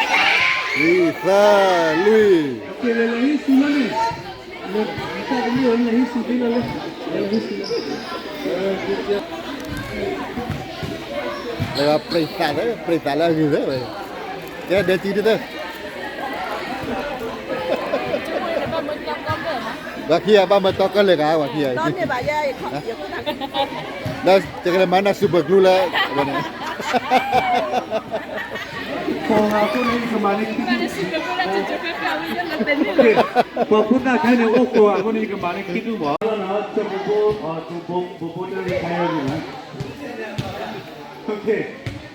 လွံၢ်သၢလွံၢ်, လၢပြံသးလၢ ပြံသးလၢအဂ့ၤသၢဝဲ, ကဲဒဲတံၤတသၢ, ဘၣ်မၢကၠီကီၢ်ဘၢၣ်မး, ပှၤခံဂၤဘၣ်မၢတီကၢၢ်လဲၤဂၤ ပှၤခံဂၤအံၤ, ဒီးယကလဲၤမၤနၢ် super glue လၢ အဝဲန့ၣ်, ပှၤဖိသၣ်ခဲန့ၣ်အိၣ်ကိးအဃိန့ၣ် ယကမၤန့ၢ်ခံဒူၣ်မး, ဘိဘိတရံးခဲယန့ၣ်, okay,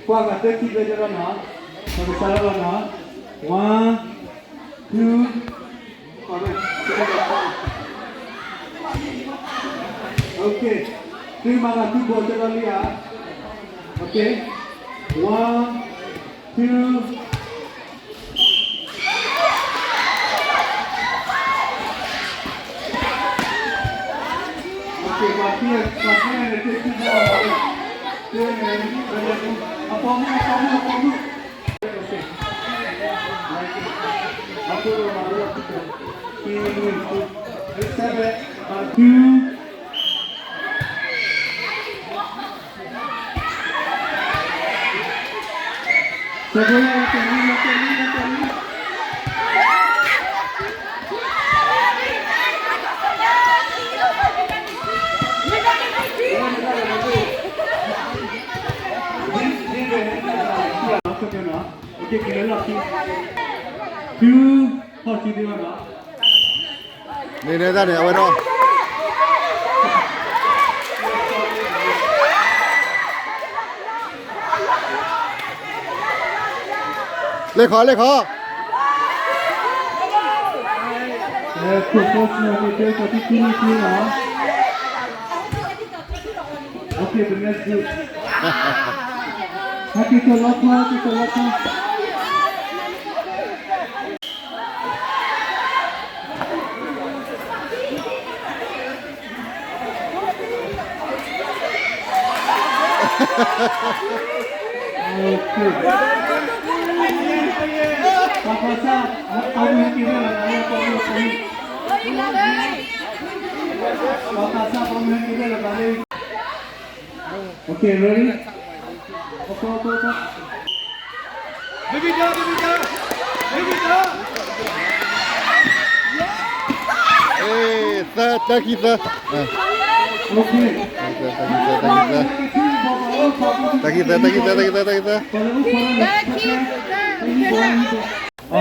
ကွၢ်ဂၤသၢခံသၢကလီနီၤ, ပကစးလီၤနီၤ, one, two, okay, သုမၤဂၤသုကိးကလီလံဧါ, okay, one, two, န့ၣ်န့ၣ်တၢ်န့ၣ် အဝဲဒီး လဲၤခီ လဲၤခီ, Okay, ready? သၢ တၢ်ခံသၢ, တၢ်ခံသၢ တၢ်ခံသၢ တၢ်ခံသၢ တၢ်ခံသၢ တၢ်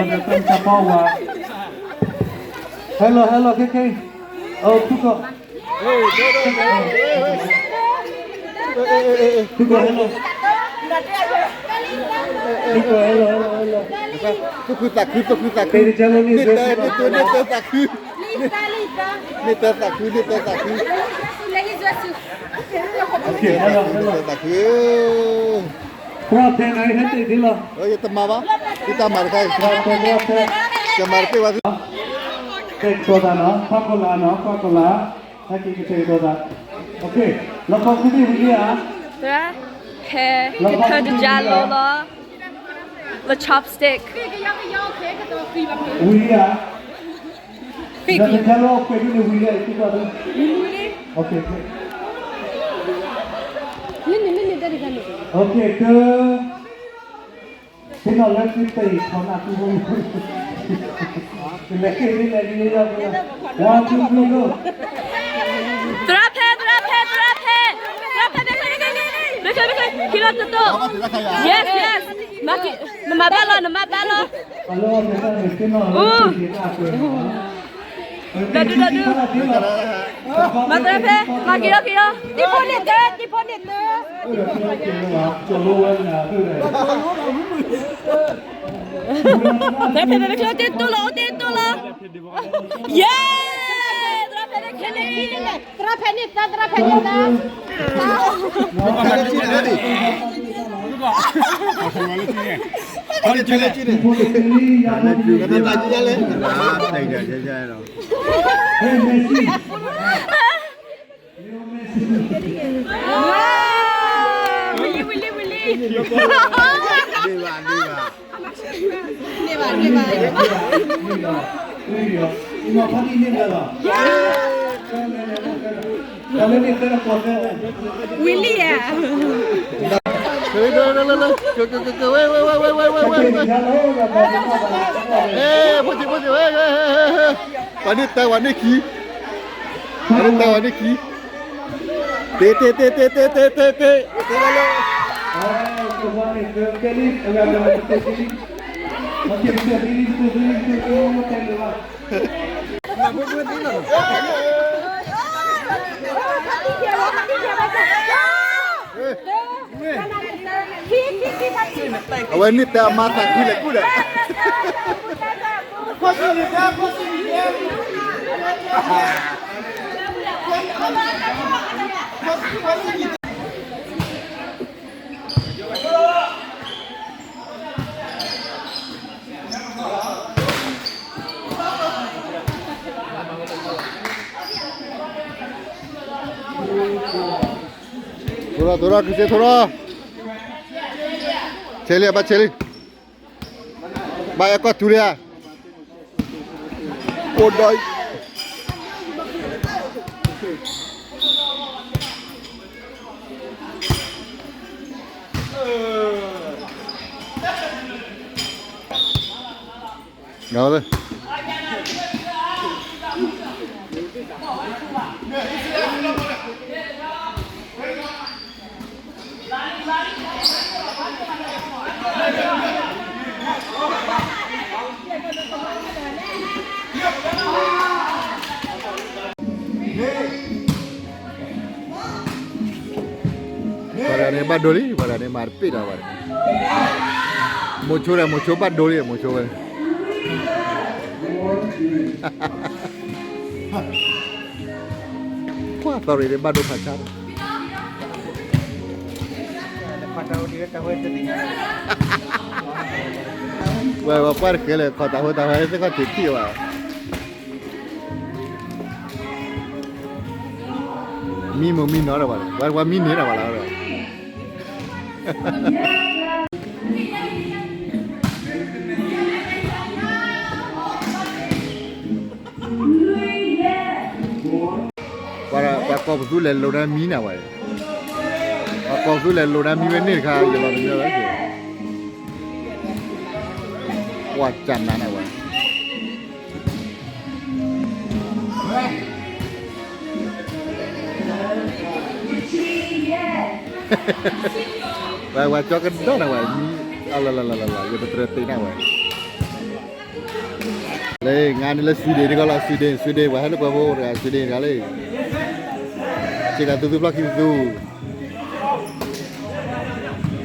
ခံသၢ, ဟဲလီၤ ဟဲလီၤ ခဲခဲ, အၢ ဖုကီၢ် ဖုကီၢ် ဟဲလီၤ, ဖုကီၢ် ဟဲလီၤ ဟဲလီၤ ဟဲလီၤ, သူၣ်ခုသးခု သူၣ်ခုသးခု, န့ၢ်တၢ် န့ၢ်တၢ်သးခု, န့ၢ်တၢ်သးခု န့ၢ်တၢ်သးခု, သးခု, သရၣ်ဖဲန့ၣ် ဟဲတ့ၢ်ဒ်လီၤ, ယတမၤဘၣ်, ယတၢ်မၤတခါအံၤ, သရၣ်ဖဲ သရၣ်ဖဲ, ယမၤတပ့ၢ်ဘၣ်, တဲကတီၤသးနီၤ, ကွၢ်ကီၤလၤနီၤ, ကွၢ်ကီၤလၤ, ဟဲက့ၤကတဲာ်ကတီၤသး, okay, လီၤခီ ခုသ့ၣ်ဝံၤလံဧါ, သရၣ်ဖဲ, ကထၢၣ်တယါလီၤလီၤ, လၢ chopstick ဝံၤလံဧါ, လၢတခါလီၤ ကွဲးဒ်န့ၣ်ဝံၤလံဧါ, သုကွၢ်ဒ်, okay, okay, က သ့ၣ်နီၣ်လၢ သုတအံၤ ခီနၢ် သုဖိ, လဲၤက့ၤ လဲၤက့ၤ one, two, three, go, သရၣ်ဖဲ သရၣ်ဖဲ သရၣ်ဖဲ, သရၣ်ဖဲ ဘၣ်ခဲ ဘၣ်ခဲ ခံလီၤတတိၢ်, yes, yes, နမၤဘၣ်လီၤ နမၤဘၣ်လီၤ, ဒီးဒုးဒီးဒုး, မၤသရၣ်ဖဲ မၤက့ၤလီၤက့ၤလီၤ, တံၤဖိန့ၣ်တၢ် တံၤဖိန့ၣ်တၢ်, သရၣ်ဖဲ ဘၣ်ခဲ တတိၢ်လီၤ အိၣ်တတိၢ်လီၤ, yes, သရၣ်ဖဲ ဘၣ်ခဲန့ၣ်, သရၣ်ဖဲန့ၣ်သၢ သရၣ်ဖဲန့ၣ်သၢ, ဝံၤလံ ဝံၤလံ ဝံၤလံ, န့ၢ်ဘၣ် န့ၢ်ဘၣ်, ဝံၤလံဧါ, ဖိသံ ဖိသံ ဝဲ ဝဲ ဝဲ ပှၤန့ၢ်တၢ် ပှၤန့ၢ်ခံ, အဝဲန့ၣ်တၢ်ဝဲန့ၣ်ခံ, တ့တ့တ့တ့တ့တ့တ့တ့, တ့လၢလၢ, အဝဲန့ၣ်တၢ်အမါသးခုလဲၣ်ကူၣ်ဒီး ထိထီၣ် ထိထီၣ် ကစ့ထိထီၣ်, ဆဲးလံ ဘၣ်ဆဲးလံ, ဘၣ်အဲၣ်ကွၢ်ထူလံဧါ, အိၣ်ဒီး ပှၤတဂၤန့ၣ်ဘၣ်ဒိလံ, ပှၤတဂၤန့ၣ်မၤတပ့ၢ်ဒီးဝဲ, မိၤဆိဒီး မိၤဆိဘၣ်ဒိလံ, မိၤဆိဝဲ, ကွၢ်သီရံၤန့ၣ်ဘၣ်ဒိဖးဆါ, ဝဲပှၤကွၢ်တဃဲလဲၣ် ခီၣ်တၢ်ဟိတၢ်ဟဲသ့ၣ်ခီၣ်ထံးထံၣ်ဘၣ် မံမုာ်မံနီၤဒီးဘၣ်, ပှၤမံန့ၢ်ဒီးဘၣ်လီၤဒီး, ပှၤကိးပသူလဲၤလိာ်ဒၣ်မံနၤဝဲ, ပှၤကိးပသူလဲၤလိာ်ဒၣ်မံဝဲန့ၣ်တခါ ယလီၤတမံဝဲက့ၤ, ပှၤကနၤနၤဝဲ ဝဲ ဝဲကၠီကဒီးနၤဝဲ, မံ, အလလလလ, ယပတြၢၤတ့ၢ်နၤဝဲ, လၢ ငါန့ၣ်လၢ Sweden တခီလီၤ, Sweden Sweden ပှၤဟဲလၢပှၤဖိတဂၤ Sweden တဂၤလၢ, စ့ကၤသူသူဖျီၣ်ခံသူသူ,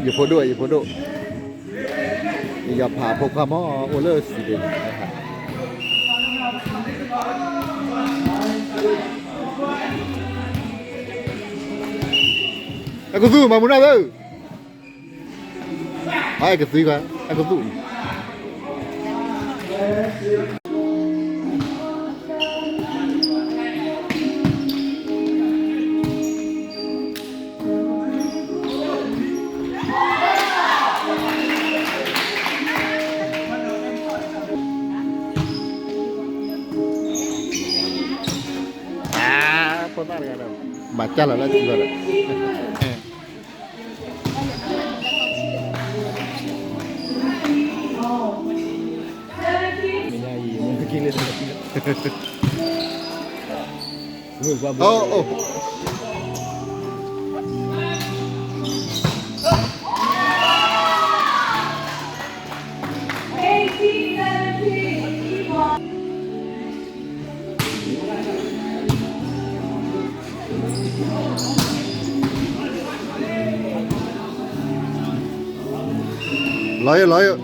ယဖိဒိၣ် ယဖိဒိၣ်, ယဖးဖိခွါမ့ၢ်အိၣ်လၢ Sweden န့ၣ် အကသူၣ်မၤမူၤတၢ်သၢ, အကသွံခွါ အကသူၣ်, ဖိသၣ်တဂၤဒီး ဘၣ်ကၢ်လီၤလၢထံဂီၤဒီး မ့ၢ်ညါအံၤ မ့ၢ်က့ၤလၢတၢ်လီၢ်ခံလၢ အိၣ်အိၣ် လီၤယိာ် လီၤယိာ်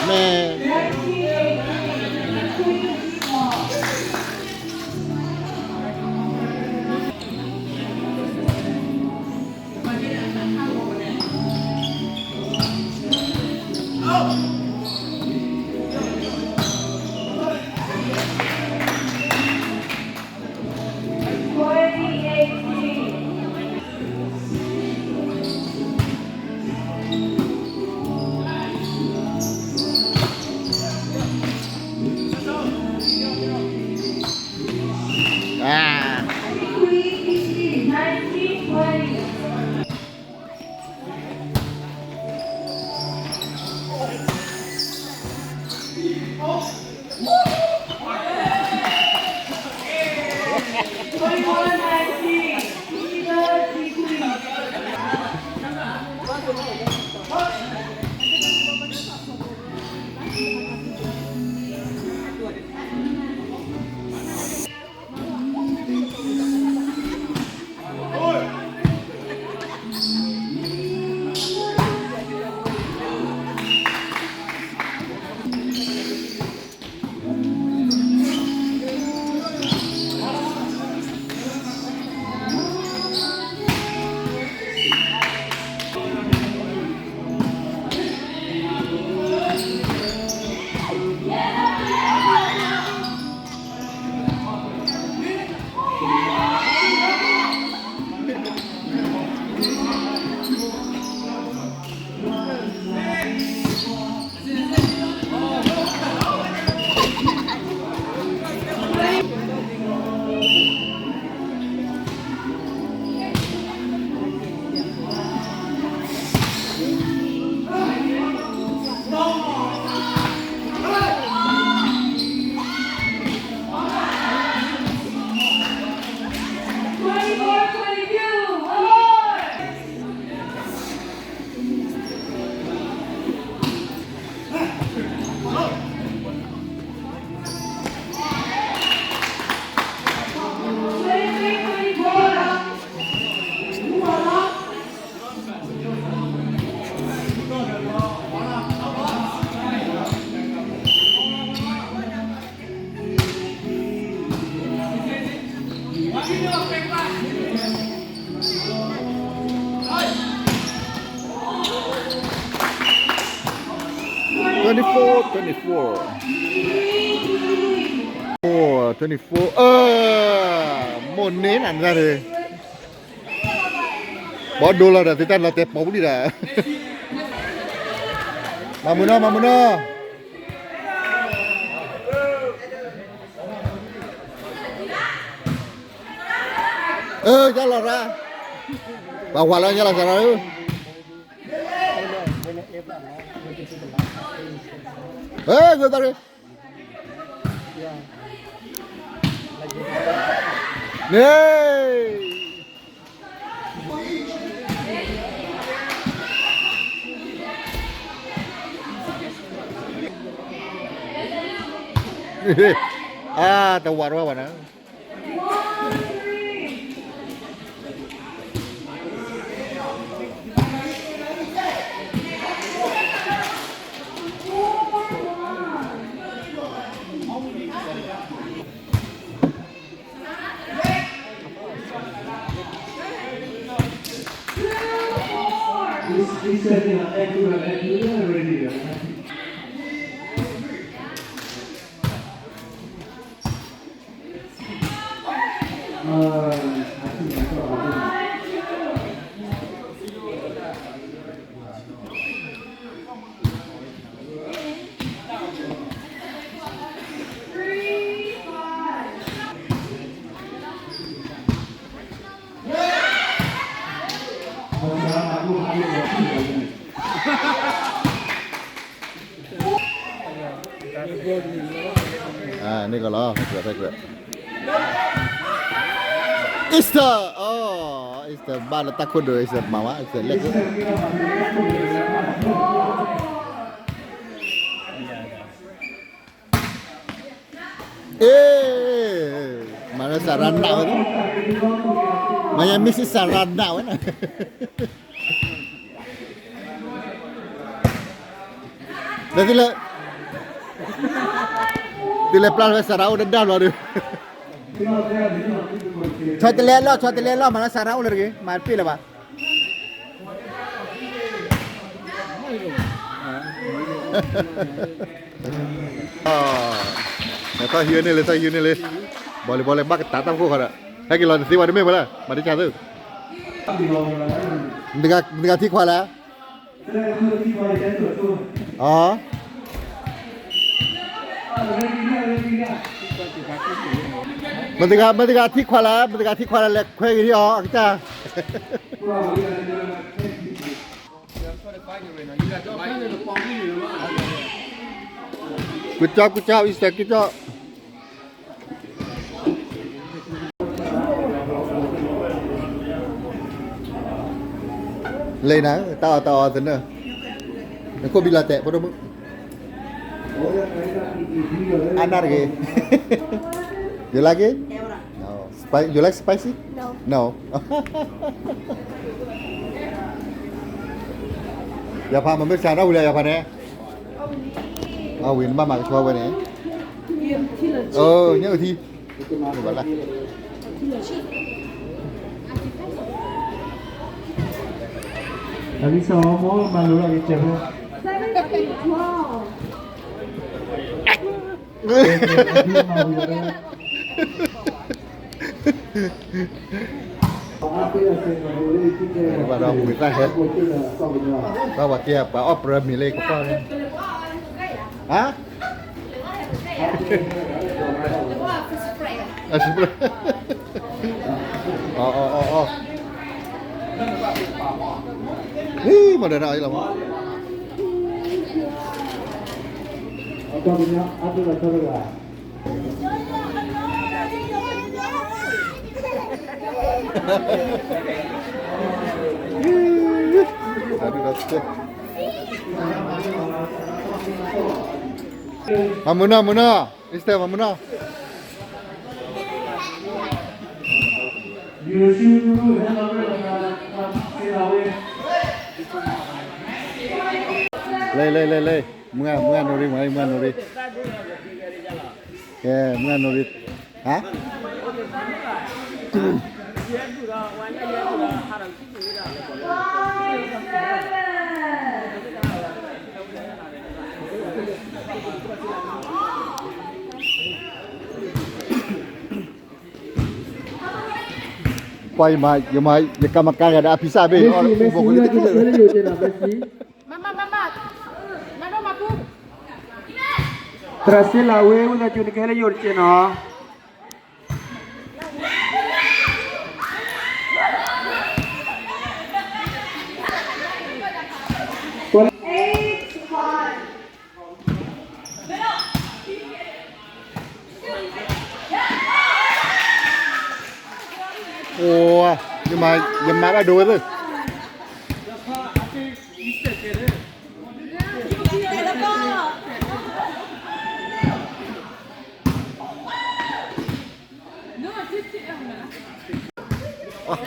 မ့ၢ် Boys twenty-four twenty-four. Oh, twenty-four. မိၢ်န့ၢ်နၤန့ၣ်, ဘီဒိလီၤဒီး သုတၢ်လီၤတဲာ်ပိာ်ပူၤဒံးဒီး, မၤမုာ်နီၤ မၤမုာ်နီၤ. အၢ ယလီၤရၣ်, ပှၤဝၤလၢယလီၤစၢ်ရၣ်ဧၢ, အၢ ဂ့ၤသးရ့, န့ၣ် အါ တဝၤတဝၤဘၣ်နၤ. Easter, Easter ဘၣ်လၢတၢ်ခိၣ်ဒိၣ် Easter မၤဝဲ Easter လဲၣ်. အ့ မၤလၢစၤရနၢ်ဝဲ, မၤယမ့ၢ်စံးစၤရနၢ်ဝဲန့ၣ်, လၢသုလဲၤ, သုလဲၤပျၢ်လၢစၤရအိၣ်တဒၣ်ဘျီဒီး, ဆီတလဲလီၢ် ဆီတလဲလီၢ် မၤလၢစၤရအိၣ်လၢတဂ့ၤ မၤတပ့ၢ်လၢၤဘၣ်. ထီၣ်ဟံးန့ၢ်လံ ထီၣ်ဟံးန့ၢ်လံ, ဘီလံဘီလံ ဘၣ်ကတၢ်တၢ်ဖိဃီဒီး, ဟဲက့ၤလီၤတသ့ဝဲတမ့ၢ်ဝဲလၢ မၤတၢ်ဆါသု, မတဂၤထံခွါလဲၣ်, အ မတဂၤ မတဂၤထံခွါလဲၣ် မတဂၤထံခွါလဲၣ် လဲၤခွဲက့ၤထံအီၤ အကစၢ်. ကူကၠီ ကူကၠီ Easter ကူကၠီ. လဲၤနၤ တၢ်အီၣ်တၢ်အီသနၢၣ်, နခိၣ်ဘံလီၤတဲာ် ဖိဒိၣ်မုၣ်, အါနၢ်တဂ့ၤ, You like it? No. Spi- You like spicy? No. No. ယၤဖးမၤမ့ၢ်စးထီၣ်ဝံၤလၢယၤဖးန့ၣ်, အဝံၤနဘၣ်မၤကဆှီဝဲန့ၣ်, အၢ ညၣ်အုၣ်ထံ, ဘၣ်လၢ အလံၤစၢ်အီၤမ့ၢ်မၤလိလီၤက့ၤစဲးဖိ, ဘၣ်ဒီးဝံၤသၣ်ဟဲ, ဘၣ်ဝဲက့ၤပှၤအီၣ်ပြၢမံၤလၢကပီၢ်န့ၣ်, ဟါ အစပရၢ, အီ အီ အီ အီ, ဟံး မၤဒီးနၤအီၤလီၤမး, မၤမုာ်နီၤ မုာ်နီၤ Easter မၤမုာ်နီၤ, လဲၤ လဲၤ လဲၤ လဲၤ, မုၢ်ဂၤ မုၢ်ဂၤနိရံ မုၢ်ဂၤနိရံ, ကဲ မုၢ်ဂၤနိရံ, ဟါ One, two, three. ယမၤ ယမၤ ယကမၤကါဂၤဒီးအဖံစၢ်ဘ့ၣ် အီၣ်ဘိးကလံတကလၢာ် မၤ မၤ မၤ မၤ မၤ မၤ သရၣ်စ့လၢဝ့ ဝံသးစူၤနကဟဲလၢယိာ်တကဲးနီၤ. အိ ယမၤ ယမၤဘၣ်ဒိဝဲသ့ၣ်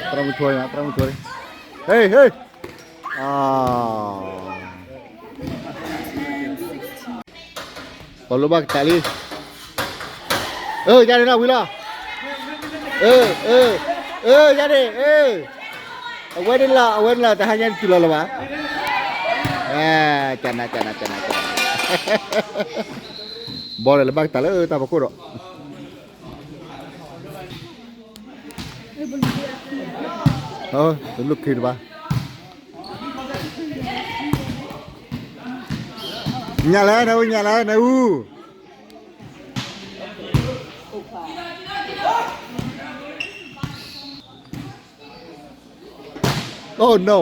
သရၣ်မုၣ်ထွဲ သရၣ်မုၣ်ထွဲ ဟ့ၣ် ဟ့ၣ် ပှၤလိၣ်ဘၣ်ကတၢၢ်လံ အၢ ယၤန့ၣ်လီၤ ဝံၤလီၤ အၢ အၢ အၢ ယၤန့ၣ် အၢ အဝဲန့ၣ်လီၤ အဝဲန့ၣ်လီၤ တဟါညါန့ၣ်တုၤလီၤလၢၤဘၣ် ကနၤ ကနၤ ကနၤ ကနၤ ဘီဒီးလၢဘၣ်ကတၢၢ်လၢတၢ်ဖီခိၣ်ဒီး တလိၣ်ခံတဘၣ် ညၣ်လဲၣ် နအူ ညၣ်လဲၣ် နအူ Oh no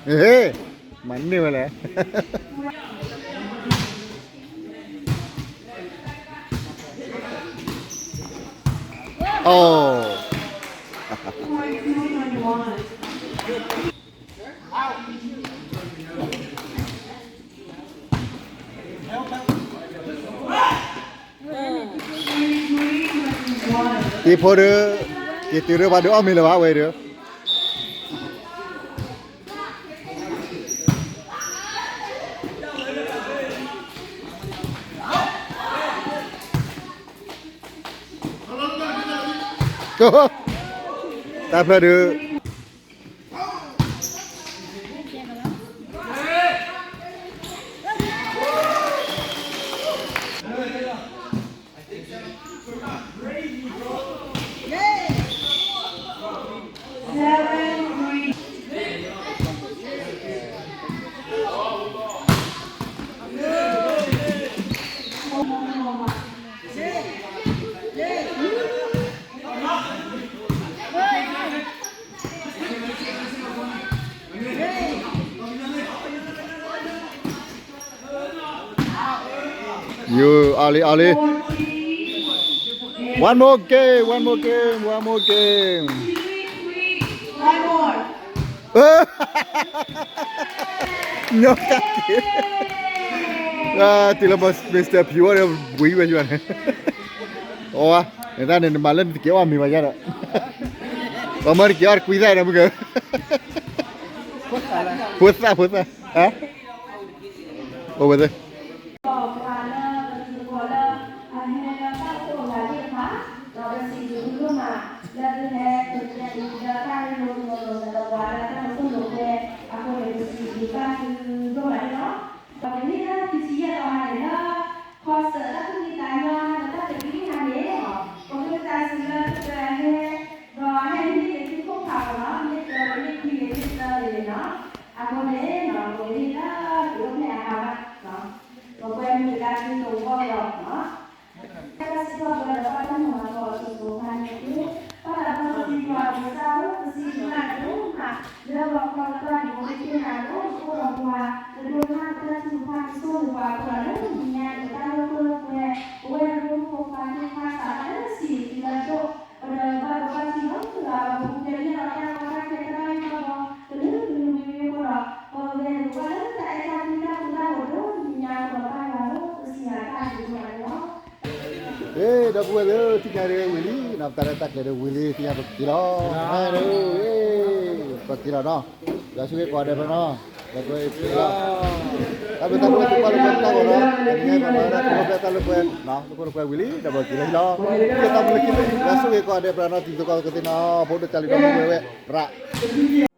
ဟ့ မၤန့ၢ်ဝဲလဲၣ် Oh တံၤဖိဒီး က့ၤတုၤဒီးဘၣ်ဒီးအီၣ်မ့ၤလၢၤဘၣ်ဝဲဒီး တၢ်ဖျၢၣ်ဒုး ယိၤ အီလံ အီလံ one more game, one more game, one more game. One more. ညီကက့ၤ တုၤလၢ Mister Pure ဝံၤဝဲယွၤန့ၣ် အဝဲ နတၢ်န့ၣ် နမၤလၢနတက့ၤအီၣ်မ့ၤဘၣ်ယါဒီး ပှၤမၢတက့ၤအီၣ်တကွံသၣ်ဒီးမုၢ်က ဖိသၣ် ဖိသၣ် ဟါ အိၣ်ဝဲသ့ၣ် ဒီးပှၤလၢပတံၤသကိးလၢအဟဲလၢတၢ်အိၣ်ဖှိၣ်အဂၤသ့ၣ်တဖၣ် ဒီးပစံးဘျုးဒိၣ်မး လၢသုဟဲသ့ၣ်ညါအံၤလၢတၢ်ရ့လိာ်မုာ်လိာ်သးဒီးပှၤလၢတၢ်မၤခိၣ်လိာ်ကွဲ အဃိန့ၣ် ပစံးဘျုးဘၣ်သုဒိၣ်မးန့ၣ်လီၤ. ဒီးပမ့ၢ်လၢခံဆံယဲၢ်သီခါန့ၣ်လၢ ခီစၢၣ် တၢ်သူၣ်ဖှံသးညီ လၢတၢ်သဘံၣ်ဟါန့ၣ်လီၤ. ပဃ့သးစံးလၢသုကဟဲ ဒီးဟဲဟံးန့ၢ်သုခိၣ်ဖးအီၤလီၤ. မ့ၢ်တမ့ၢ်ခံန့ၣ် မ့ၢ်သၢန့ၣ်လီၤ. အဃိန့ၣ်လီၤ ပကဟ့ၣ်လၢသုအိၣ်ဖျဲၣ်အဟးဘၣ်လီၤ. ပကွဲမုာ်တဂၤသုတဂီၢ်လီၤလီၤ. တၢ်စံးထီၣ်ပတြၢၤဒီးတၢ်ပနီၣ်မၤသီအီၤတစိၤခါန့ၣ်တက့ၢ်. ဘၣ်တၢ်ပနီၣ်စံးပတြၢၤကစၢ်ဧၢ, ပစံးဘျုးနၤဒိၣ်မး လၢပှၤဖီၣ်လၢပှၤဒိးန့ၢ်တ့ၢ်နၤလၢပခိၣ်ဒီးပှၤ ပဒိးန့ၢ်တၢ်ထုကဖၣ်ကဆိၣ်ဂ့ၤပှၤအဃိဒီး လၢတနံၤညါအံၤ တၢ်လၢပှဲၤလၢပှဲၤ ပဝဲဒၣ်ဖိမုၣ်ဖိခွါသ့ၣ်တဖၣ် စးထီၣ်လၢစံးလၢဒိၣ် ပဒီးဘၣ်ဒိဘၣ်ထံးလီၤ ပပူၤဖျဲးန့ၢ်လီၤတၢ်ကီတၢ်ခဲတၢ်ဂ့ၢ်တၢ်ဘီ ကလုာ်ကလုာ်ဝံၤဝံၤအဃိဒီး ပကဂဲၤလိာ်ဘၣ်လၢတၢ်အဲၣ်တၢ်ကွံတၢ်ဃူတၢ်ဖိးဒီးတနံၤညါအဃိဒီး ဘၣ်ယွၤဧၢ ပစံးယၤတၢ်ဒိၣ်ဒိၣ်မးန့ၣ်လီၤ. ဟ့ၣ် ဒီပုၢ်ဝဲၢ်သ့ၣ်ဧၢ, ထံၣ်ညါဒ်ဝံၤလံ, ပတၢ်ရဲၣ်တၢ်ကျဲၤဒ်ဝံၤလံ, သ့ၣ်ညါပက့ၤလီၤ. ပက့ၤလီၤနီၤ, ယွၤဆိၣ်ဂ့ၤကိးဂၤဒဲးဖဲနီၤ, ဒီပုၢ်ဝဲၢ်သ့ၣ်ဧၢ, တၢ်ဘျုးတၢ်ဖှိၣ်သ့ၣ်တဖၣ်လၢပှဲၤတၢ်ဂီၤဒီး တနံၤညါပှၤမၤဝဲဒၣ်တၢ်လၢပှဲၤ တၢ်လၢပှဲၤဝံၤလံ, ဒီးပက့ၤလီၤဟံၣ်လီၤ. တၢ်ဘျုးလၢခံလၢ ယွၤဆိၣ်ဂ့ၤကိးဂၤဒဲးဖဲနီၤ, တံၤသကိးသကိးသ့ၣ်နီၤ, ဖိဒိၣ်ကၢ်လံဒီပုၢ်ဝဲၢ် ပြး